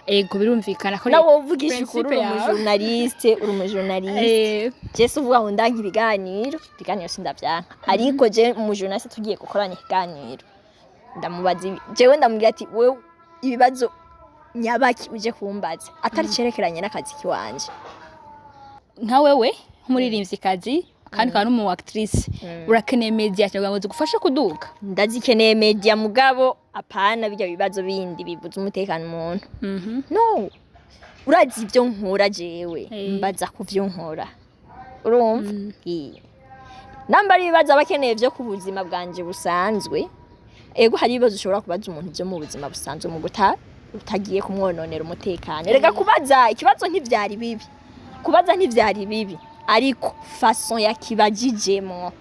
Ego, birumvikana ko Nawe wovugisha ukuri, principe uri yawe. Umujournaliste, uri umujournaliste. Je si uvuga ngo ndanka ibiganiro, ibiganiro sindavyanka, ariko je umujournaliste tugiye gukorana ikiganiro ndamubaza jewe ndamubwira ati: "Wewe ibibazo nyabaki uje kumbaza atari cerekeranye n'akazi kiwanje?" Nka wewe nk'umuririmvyikazi kandi ukaba n'umu actrice, urakeneye media kugira ngo zigufashe kuduga? Ndazikeneye media, mugabo apana bijya bibazo bindi bibuza umutekano umuntu. No urazi ibyo nkora jewe, mbaza ku byo nkora, urumva? Namba ari ibibazo aba akeneye byo ku buzima bwanje busanzwe, ego, hari ibibazo ushobora kubaza umuntu byo mu buzima busanzwe mu guta utagiye kumwononera umutekano. Rega kubaza ikibazo ntivyari bibi, kubaza ntivyari bibi, ariko façon yakibajijemwo,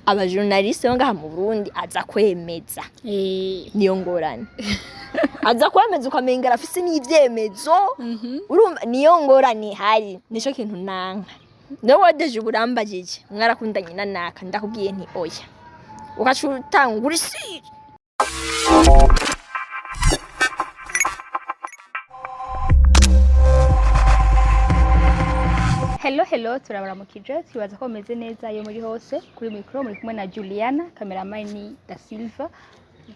abajournaliste bo ngaha mu Burundi aza kwemeza, niyo ngorane. Aza kwemeza ukamenga arafise n'ivyemezo, urumva? Niyo ngorane ihari, nico kintu nanka. Niwe wadeje uburambagije mwarakundanye na naka, ndakubwiye nti oya, ugaca utangura isi. Hello, hello, turabaramukije, twibaza ko mumeze neza iyo muri hose. Kuri mikoro muri kumwe na Juliana, cameraman ni Da Silva.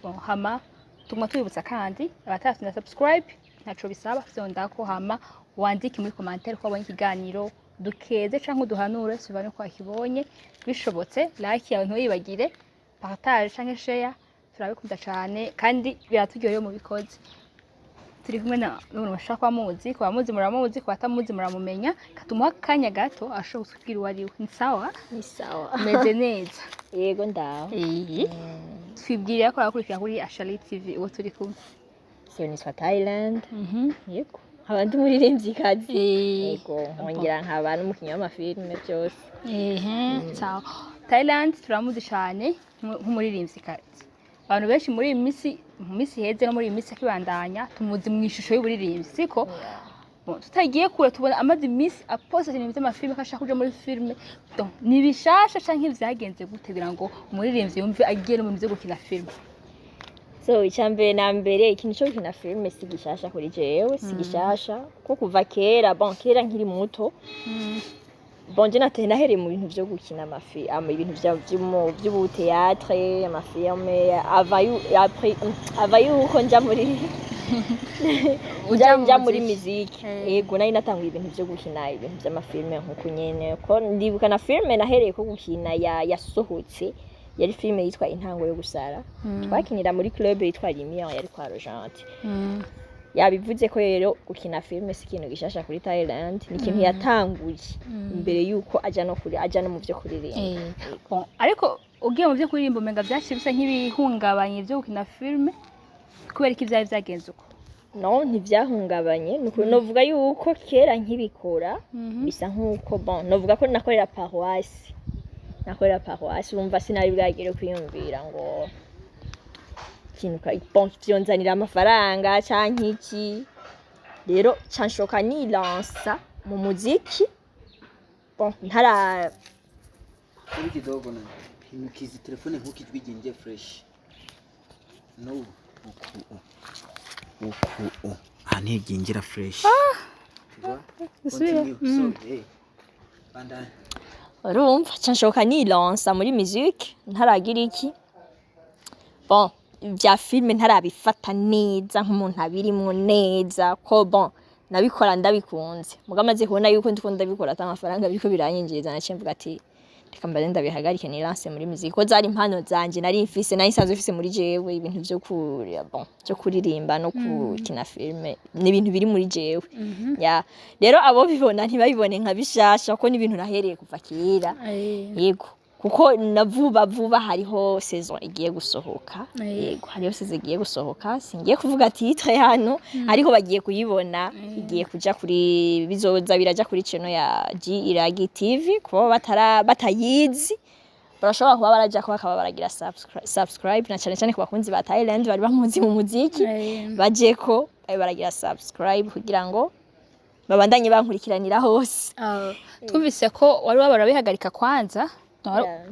Bon, hama tuguma tubibutsa kandi abatarafite subscribe, ntaco bisaba, fyondako, hama wandike muri commentaire ko wabonye ikiganiro, dukeze canke uduhanure sivane ko wakibonye. Bishobotse like yawe ntuyibagire, partage canke share, turabikunda cane kandi biraturyoheye iyo mubikoze. Turi kumwe na n'umuntu bashaka kuba muzi, ku bamuzi muramuzi, ku batamuzi muramumenya. Katumuha akanya gato ashobora kutubwira uwo ari we. Ni sawa? Ni sawa. Umeze neza? Yego, ndaho. Twibwirira ko abakurikira kuri Ashali TV uwo turi kumwe. So nitwa Thailand, yego, nkaba ndi umuririmvyikazi, yego, nkongera nkaba n'umukinyi w'amafilime, byose. Ehe, sawa. Thailand turamuzi cyane nk'umuririmvyikazi. Abantu benshi muri iyi minsi, mu minsi iheze no muri iyi minsi akibandanya, tumuzi mu ishusho y'uburirimbyi, siko? Bon, tutagiye kure tubona amaze iminsi aposta ibintu by'amafilime, ko ashaka kuja muri filime. Donc ni bishasha canke vyagenze gute kugira ngo umuririmbyi yumve agiye no mu bintu vyo gukina filime? So icya mbere na mbere, ikintu cyo gukina filime si gishasha kuri jewe, si gishasha ko kuva kera. Bon, kera nkiri muto, bon, je nateye nahereye mu bintu vyo gukina amafi ama ibintu vy'ubu théâtre, amafilme, ava yu après ava yuko nja muri Uja mu nja muri muziki. muziki. Yego, nari natanguye ibintu vyo gukina ibintu vy'amafilme nkuko nyene ko ndibuka na filme nahereye ko gukina ya yasohotse, yari filme yitwa Intango yo gusara, twakinira muri club yitwa Lumière yari kwa Rogente. Yabivuze ko rero gukina filme si ikintu gishasha kuri Thailand, ni ikintu yatanguye imbere yuko aja no kuri aja no mu vyo kuririmba. Bon, ariko ugiye mu vyo kuririmba umenga vyaciye bisa nk'ibihungabanya ivyo gukina filime, kubera iki vyari vyagenze uko? No, ntivyahungabanye. Nuko novuga yuko kera nkibikora bisa nkuko, bon, novuga ko nakorera paroisse, nakorera paroisse, urumva sinari bwagere kwiyumvira ngo ikintu bon vyonzanira amafaranga canke iki. Rero ca nshoka nilansa mu muziki, bon, ntara Kuri kidogo na hinukizi telefone nkuko ijwi ryinjiye fresh. No, uku uku uku aha ntiryinjira fresh. Tu vois? Usubire. Continue. So, hey. Bandanya. Urumva ca nshoka nilansa muri musique ntaragira iki, bon, vya filme ntarabifata neza nk'umuntu abirimwo neza, ko bon, nabikora ndabikunze, muga maze kubona yuko ndiko ndabikora ata amafaranga biriko biranyinjiriza, naciye mvuga ati reka mbaze ndabihagarike nilanse muri musique, ko zari impano zanje nari mfise, nari nsanzwe mfise muri jewe ibintu vyo bon, vyo kuririmba no gukina filme, ni ibintu biri muri jewe. Ya, rero abo bibona ntibabibone nka bishasha, ko ni ibintu nahereye kuva kera. Yego, kuko na vuba vuba hariho saison igiye gusohoka. Yego, hariho saison igiye gusohoka, singiye kuvuga titre hano, ariko bagiye kuyibona, igiye kuja kuri, bizoza biraja kuri channel ya G Iragi TV. Kuba batara batayizi barashobora kuba baraja ko bakaba baragira subscribe, na cyane cyane ku bakunzi ba Thailand bari bamuzi mu muziki, bajeko babe baragira subscribe kugira ngo babandanye bankurikiranira hose. Twumvise ko wari wabara bihagarika kwanza,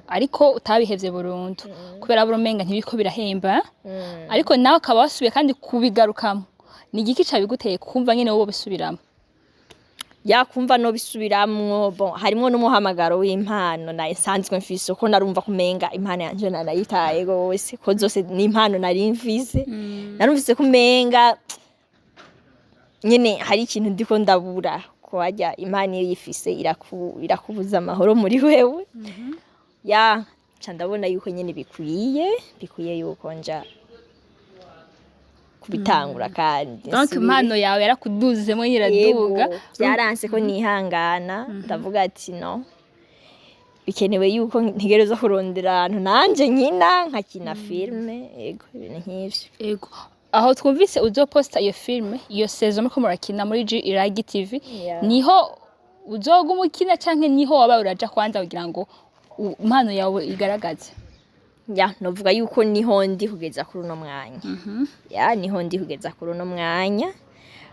ariko utabihevye burundu kubera buri umenga ntibiko birahemba, ariko nawe ukaba wasubiye kandi kubigarukamo. Ni igiki cabiguteye kumva nyene wowe bisubiramo? Yakumva no bisubiramwo, bon, harimwo n'umuhamagaro w'impano na nsanzwe mfise, ko narumva kumenga impano yanje nanayitaye gose, ko zose ni impano nari mfise. Narumvise kumenga nyene hari ikintu ndiko ndabura, ko harya impano iyo uyifise irakubuza amahoro muri wewe. Ya ca ndabona yuko nyene bikwiye yuko nja kubitangura kandi Donc nsubire. impano yawe yarakuduzemo, iraduga. Yego, byaranse ko nihangana, ndavuga ati no, bikenewe yuko ntegereza kurondera ahantu nanje nkina, nkakina filme, yego, ibintu nk'ivyo. Ego, aho twumvise uzoposta iyo filme, iyo saison muriko murakina muri G Iragi TV, niho uzoguma ukina canke niho waba uraja kwanza kugira ngo impano yawe igaragaze? Ya, novuga yuko niho ndi kugeza kuri uno mwanya. Ya, niho ndi kugeza kuri uno mwanya.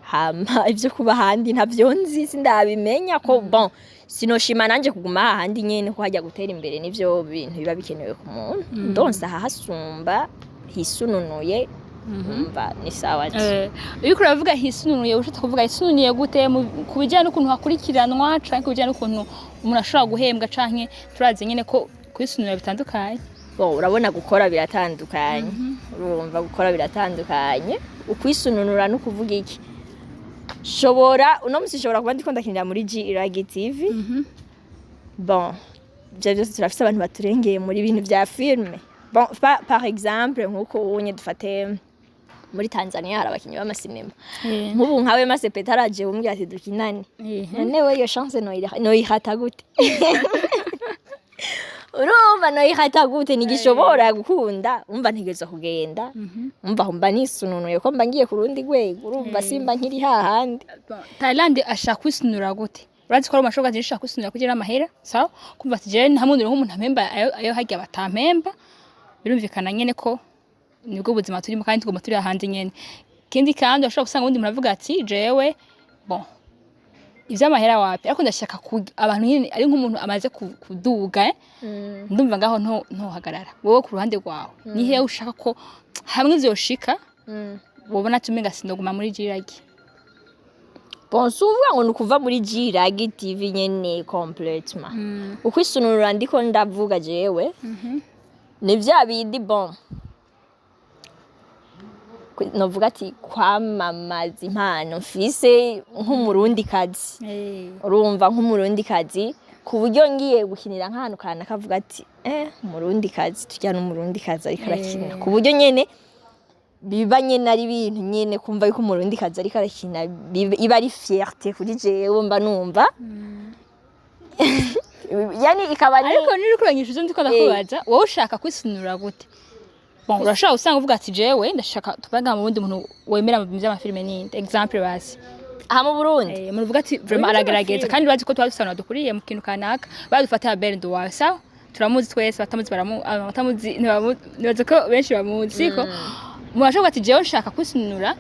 Hama ivyo kuba ahandi ntavyo nzi, sindabimenya ko bon, sinoshima nanje kuguma hahandi nyene, ko hajya gutera imbere nivyo bintu biba bikenewe ku muntu. Ndonse ahahasumba hisununuye, umva ni sawa ati. Uriko uravuga hisununuye, ushatse kuvuga hisununuye gute ku bijyanye n'ukuntu hakurikiranwa canke ku bijyanye n'ukuntu umuntu ashobora guhembwa, canke turazi nyene ko kwisununura bitandukanye? Bon, urabona gukora biratandukanye, urumva gukora biratandukanye. Ukwisununura no kuvuga iki, shobora uno musi shobora kuba ndiko ndakinira muri G Iragi TV. Bon, ivyo byose turafise abantu baturengeye muri bintu vya filme. Bon, par exemple nkuko unye dufate muri Tanzania hari abakinyi b'amasinema, nk'ubu nkawe Mase Petaraje umbwira ati dukinane, none we iyo chance noyihata gute? Urumva noyihata gute? Ntigishobora gukunda. Umva ntegerezwa kugenda, umva mba nisununuye ko mba ngiye ku rundi rwego, urumva simba nkiri hahandi. Thailand ashaka kwisunura gute? Urazi ko ari amashoka ashaka kwisunura kugira amahera, sawa, kumva ati jewe nta muntu nk'umuntu ampemba ayo harya batampemba. Birumvikana nyene ko nibwo buzima turimo kandi tugomba turi ahandi nyene. Ikindi kandi urashobora gusanga uwundi muntu avuga ati jewe, bon, ivy'amahera wapi, ariko ndashaka abantu nyene ari nk'umuntu amaze kuduga, ndumva ngaho ntohagarara. Wowe ku ruhande rwawe ni hehe ushaka ko hamwe vyoshika wobona ati umenga sindoguma muri jiragi? Bon, si uvuga ngo ni ukuva muri G-Iragi TV nyene complètement. Ukwisununura ndiko ndavuga jewe ni vya bindi, bon, novuga ati kwamamaza impano mfise nk'umurundikazi, urumva, nk'umurundikazi, ku buryo ngiye gukinira nk'ahantu kanaka akavuga ati umurundikazi, turya n'umurundikazi ariko arakina, ku buryo nyene biba nyene ari ibintu nyene kumva yuko umurundikazi ariko arakina, iba ari fierté kuri jewe, mba numva yani ikaba ni Ariko niri kurangije ivyo ndiko ndakubaza, wowe ushaka kwisunura gute? Bon, urashobora usanga uvuga ati jewe ndashaka tuvuga mu wundi muntu wemera mu bintu vy'amafilime ninde, exemple basi? Aha mu Burundi? Umuntu uvuga ati vraiment aragerageza, kandi bazi ko tuba dusa dukuriye mu kintu kanaka, badufata ya Belle Wawe, sawa, turamuzi twese, batamuzi baramu, abatamuzi nibaza ko benshi bamuzi, siko? Murashobora ati jewe nshaka kwisunura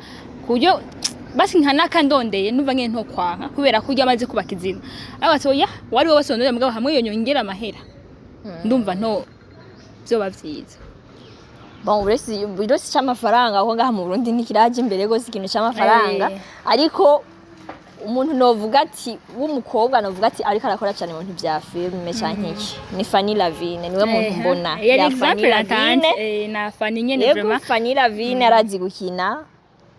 ku buryo basi nka naka ndondeye numva nyene ntokwanka kubera ko urya amaze kubaka izina, ariko ati oya, wari wowe wese wondeye, mugabo hamwe iyo nyongera amahera ndumva nto vyoba vyiza. Bon, uretse c'amafaranga, aho ngaha mu Burundi ntikiraje imbere gose ikintu c'amafaranga. Ariko umuntu novuga ati w'umukobwa novuga ati ariko arakora cyane mu bintu vya filme canke iki ni Fanny Lavine, niwe muntu mbona. Yari Ya Fanny exemple natanze. Lavine. Na Fanny nyene. Yego. Vraiment. Fanny Lavine arazi gukina,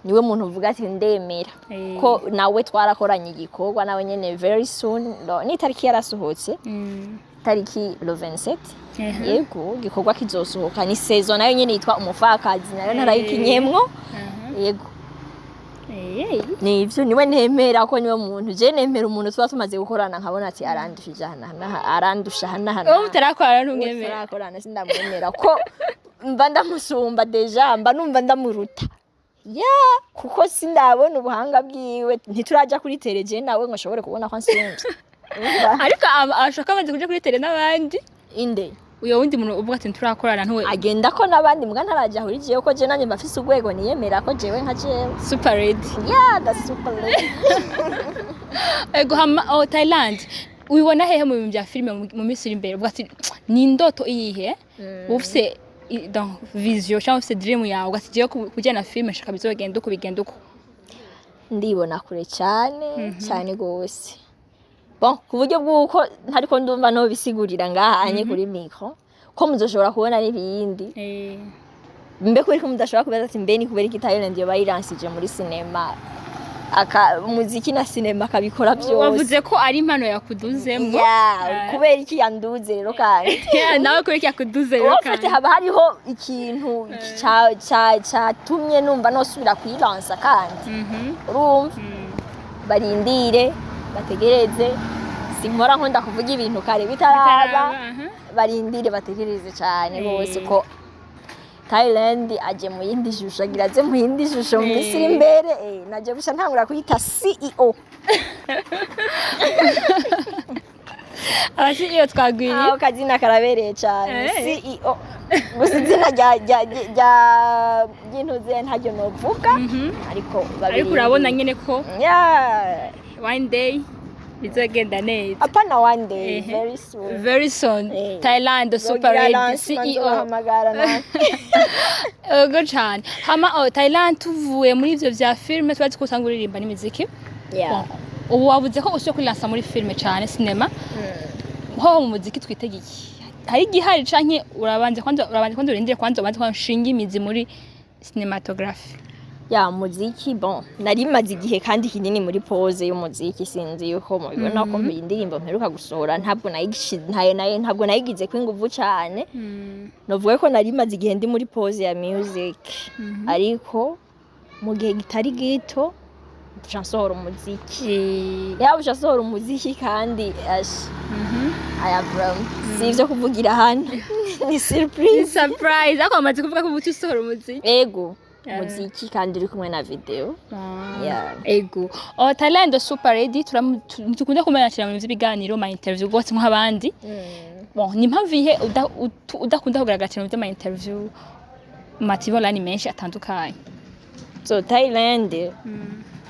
niwe muntu uvuga ati ndemera, ko nawe twarakoranye igikorwa nawe nyene very soon, ni itariki yarasohotse, tariki le 27. Yego, igikorwa kizosohoka ni saison nayo nyene yitwa Umupfakazi, nayo narayikinyemwo. Yego. Ni ivyo, niwe ntemera ko niwe muntu je nemera, umuntu tuba tumaze gukorana nkabona ati arandushije aha n'aha, arandusha aha n'aha Uwo n'aha. mutarakorana ntumwemera? Turakorana sindamwemera, ko mba ndamusumba déjà, mba numva ndamuruta ya, kuko sindabona ubuhanga bwiwe, ntituraja kuri terrain je nawe ngo nshobore kubona ko ansumvye. Urumva? Ariko ashaka amaze kuja kuri terrain n'abandi. Inde? Uyo wundi muntu uvuga ati ntiturakorana ntuwe. Agenda ko n'abandi mbwa ntaraja kuri jewe, ko je nanje mba mfise urwego niyemera ko jewe nka jewe. Super ready. Yeah, the super lady. Ego, hama oh, Thailand ubibona hehe mu bintu bya filime mu minsi iri imbere? Uvuga ati ni indoto iyihe ufise, donc vision cyangwa ufise dream yawe, uvuga ati jewe kujyana na filime nshaka bizogenda uko bigenda uko? Ndibona kure cyane cyane gose. Bon, ku buryo bw'uko ntariko ndumva no bisigurira ngahanye kuri micro, ko muzoshobora kubona n'ibindi. Mbe kubera ko mudashobora kubaza ati: "Mbe ni kubera iki Thailand yoba yiransije muri sinema, aka umuziki na sinema akabikora byose?" Wavuze ko ari impano yakuduzemo. Yeah, kubera iki yanduze rero kandi? Yeah, nawe kubera iki yakuduze rero? Ufite Kandi haba hariho ikintu catumye numva nosubira kuyilansa kandi. Urumva, barindire, bategereze. Sinkora, nkunda kuvuga ibintu kare bitaraba. Bitaraba, aha. Barindire, bategereze cyane bose ko Thailand aje mu yindi shusho, agira aze mu yindi shusho mu minsi iri imbere. Naje gusa ntangura kuyita CEO. Aba CEO twagwiriye. Aho kazina karabereye cyane. CEO, gusa izina rya ry'intuze ntaryo novuga, ariko Ariko urabona nyine ko one day bizogenda neza. Apana one day, very soon. Very soon. Thailand Super Zogira Red lancement, CEO. nzobahamagara nawe. Ego cyane. Hama, oh, Thailand, tuvuye muri ivyo vya filme, tubazi ko usanga uririmba n'imiziki. Yeah. Bon, ubu wavuze ko usuye kwilansa muri filme cyane, sinema. Ho mu muziki twitega iki? Hari igihari canke urabanza kwanza urindire, kwanza ubanze kwanza ushinge imizi muri cinematography? Ya, muziki, bon, nari maze igihe kandi kinini muri pause y'umuziki. Sinzi yuko mubibona ko iyi ndirimbo mperuka gusohora ntabwo nayigize ko inguvu cyane. Novuga ko nari maze igihe ndi muri pause ya music, ariko mu gihe kitari gito nca nsohora umuziki. Yaba uca nsohora umuziki kandi ash aya bro, si ivyo kuvugira hano, ni surprise. Surprise, ariko bamaze kuvuga ko ubuca usohora umuziki. Ego, muziki kandi uri kumwe na video. Yeah. Ego. Oh, Thailand Super Ready, dukunda kumenya cyane mu by'ibiganiro, ma interview rwose nk'abandi. Bon, ni impamvu ihe udakunda kugaragara cyane mu by'ama interview, ma TV online menshi atandukanye? So Thailand,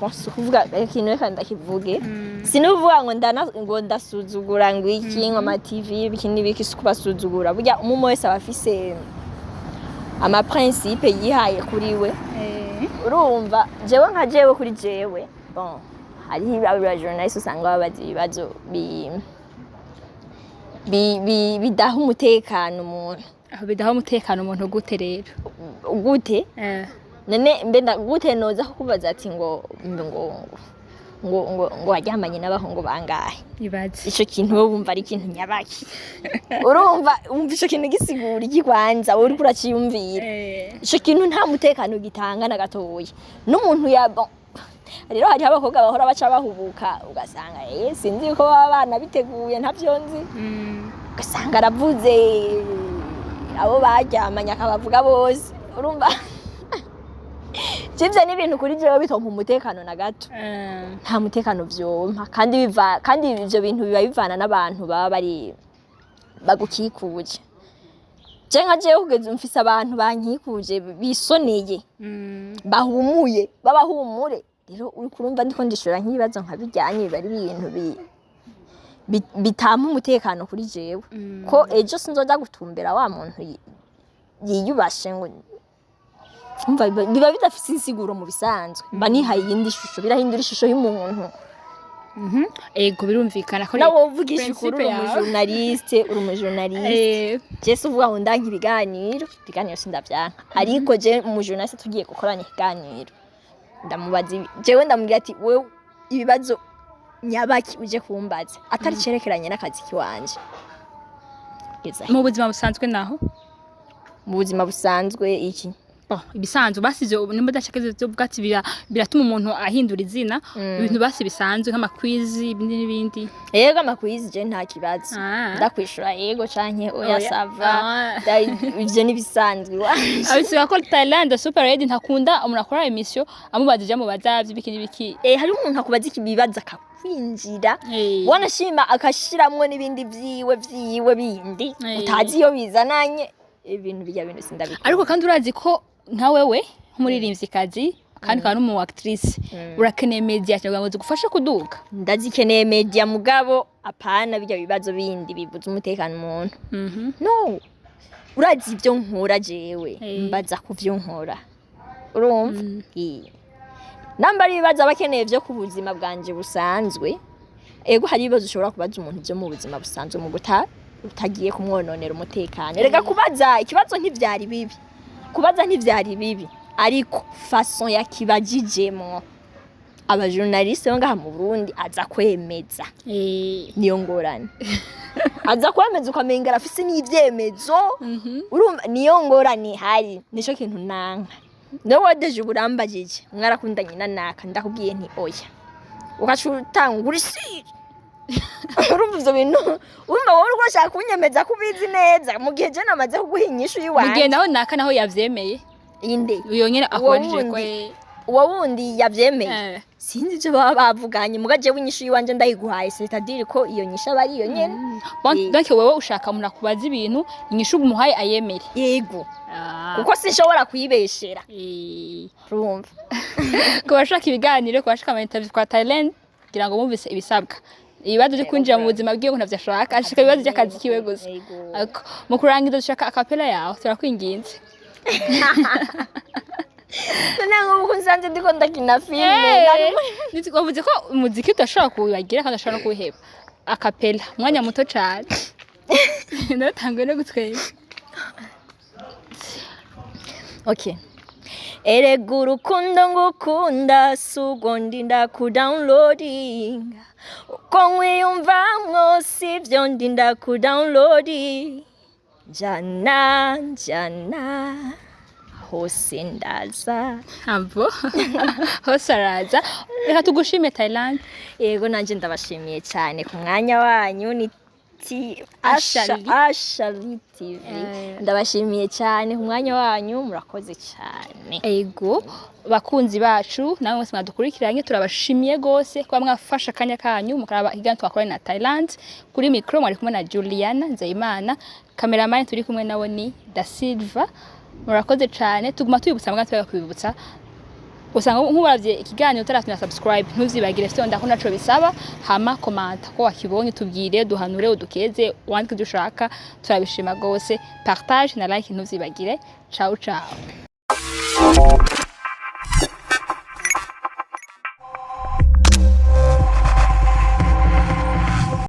bon, si ukuvuga ikintu, reka ndakivuge, sinuvuga ngo ndana ngo ndasuzugura ngo iki, ngo ama TV ibiki n'ibiki, si kubasuzugura. Burya umwe wese aba afise ama principe yihaye kuri we. Urumva, jewe nka jewe, kuri jewe, bon, hariho aba journaliste usanga babaza ibibazo bidaha umutekano umuntu. Aho bidaha umutekano umuntu gute rero? Gute? None mbe gute noza kukubaza ati ngo waryamanye n'abahungu bangahe? Ibaze. Ico kintu wowe wumva ari ikintu nyabaki? Urumva, wumva ico kintu gisigura iki? Kwanza wowe uriko uraciyumvira, ico kintu nta mutekano gitanga na gatoya n'umuntu ya. Bon, rero hariho abakobwa bahora baca bahubuka, ugasanga sinzi ko baba bana biteguye, ntavyo nzi, ugasanga aravuze abo baryamanye, akabavuga bose. Urumva, ivyo ni ibintu kuri jewe bitompa umutekano na gato. Nta mutekano vyompa, kandi biva, kandi ivyo bintu biba bivana n'abantu baba bari bagukikuje. Je nka jewe kugeza ubu mfise abantu bankikuje bisoneye, bahumuye, babahumure. Rero uriko urumva ndiko ndishura nk'ibibazo nka bijyanye, biba ari ibintu bitampa umutekano kuri jewe, ko ejo sinzoja gutumbera wa muntu yiyubashe ngo umva biba bidafise insiguro. Mu bisanzwe mba nihaye iyindi shusho, birahindura ishusho y'umuntu. Ego, birumvikana ko Nawe wovugisha ukuri, principe uri yawe. umujournaliste, uri umujournaliste. Je si uvuga ngo ndanka ibiganiro, ibiganiro sindavyanka, ariko je umujournaliste tugiye gukorana ikiganiro ndamubaza jewe ndamubwira ati: "Wewe ibibazo nyabaki uje kumbaza atari cerekeranye n'akazi kiwanje?" Kugeza Mu buzima busanzwe naho? Mu buzima busanzwe iki? Bon, ibisanzwe basize nimba udashaka ivyo ubwatsi biratuma umuntu ahindura izina, ibintu basi bisanzwe nk'ama quiz, ibindi n'ibindi. Yego, ama quiz je nta kibazo. Ndakwishura yego canke oya. Oya. Ça va. Ivyo nibisanzwe iwanje. Abisiga ko Thailand Super Red ntakunda umuntu akora émission amubaza ivyo amubaza vy'ibiki n'ibiki. Hari umuntu akubaza ikibibazo akakwinjira, wanashima akashiramwo n'ibindi vyiwe bindi utazi iyo bizananye. Ibintu bijya bintu sindabikunda. Ariko kandi urazi ko nka wewe nk'umuririmvyikazi kandi ukaba n'umu actrice, urakeneye media kugira ngo zigufashe kuduga. Ndazikeneye media, mugabo apana bijya bibazo bindi bibuza umutekano umuntu. No urazi ibyo nkora jewe, mbaza ku vyo nkora, urumva. Namba ari ibibazo aba akeneye vyo ku buzima bwanje busanzwe, ego, hari ibibazo ushobora kubaza umuntu vyo mu buzima busanzwe mu guta utagiye kumwononera umutekano. Rega kubaza ikibazo ntivyari bibi, kubaza ntivyari bibi, ariko façon yakibajijemwo, abajournaliste bo ngaha mu Burundi aza kwemeza, niyo ngorane. Aza kwemeza ukamenga arafise n'ivyemezo. Urumva niyo ngorane ihari, nico kintu nanka. Niwe wadeje uburambagije mwarakundanye na naka, ndakubwiye nti oya, ugaca utanga uri sûr. Urumva ivyo bintu, urumva wowe uriko urashaka kunyemeza ko ubizi neza mu gihe je namaze kuguha inyishu Mu gihe y'iwanje. Naho naka naho yavyemeye. Inde? Uyo nyene Uwo akubajije ko wundi. Uwo wundi yavyemeye? Eh. Sinzi ivyo baba bavuganye, muga jewe inyishu y'iwanje ndayiguhaye, c'est-à-dire ko iyo nyishu aba ari iyo nyene. Bon, Eh. donc wewe ushaka umuntu akubaza ibintu, inyishu umuhaye ayemere. Yego, kuko sinshobora kuyibeshera. Urumva. Ku bashaka ibiganiro, ku bashaka ama interview kwa Thailand, kugira ngo bumvise ibisabwa, ibibazo byo kwinjira mu buzima bwiwe ntavyo ashaka, ashaka ibibazo by'akazi kiwe gusa. Yego. Ariko mu kurangiza dushaka a cappella yawe, turakwinginze. None nk'ubu nsanze ndiko ndakina filime Wavuze ko umuziki udashobora kuwibagira kandi udashobora no kuwuheba. A cappella, umwanya muto cane, natanguye no gutwenga. Okay. Erega urukundo ngukunda si urwo ndinda kudownloadinga, uko nkwiyumvamwo sivyo ndinda kudownloadinga, njana njana hose ndaza. Abo hose araza. Reka tugushime, Thailand. Yego, nanje ndabashimiye cyane ku mwanya wanyu. Ni Asha. Ashali. Ashali TV. Ndabashimiye cyane ku mwanya wanyu, murakoze cyane. Ego, bakunzi bacu namwe mwese mwadukurikiranye, turabashimiye gose kuba mwafashe akanya kanyu mukaraba ikiganiro twakoranye na Thailand. Kuri micro mwari kumwe na Juliana Nzeyimana, cameraman turi kumwe nawe ni Da Silva. Murakoze cyane. Tuguma tubibutsa, mbwa tubega kubibutsa, usanga nk'ubaravye ikiganiro utaratuna subscribe, ntuvyibagire, fyonda ko naco bisaba. Hama commenta ko wakibonye, tubwire, duhanure, udukeze, wandike ibyo ushaka, turabishima gose. Partage na like ntuvyibagire. Ciao ciao.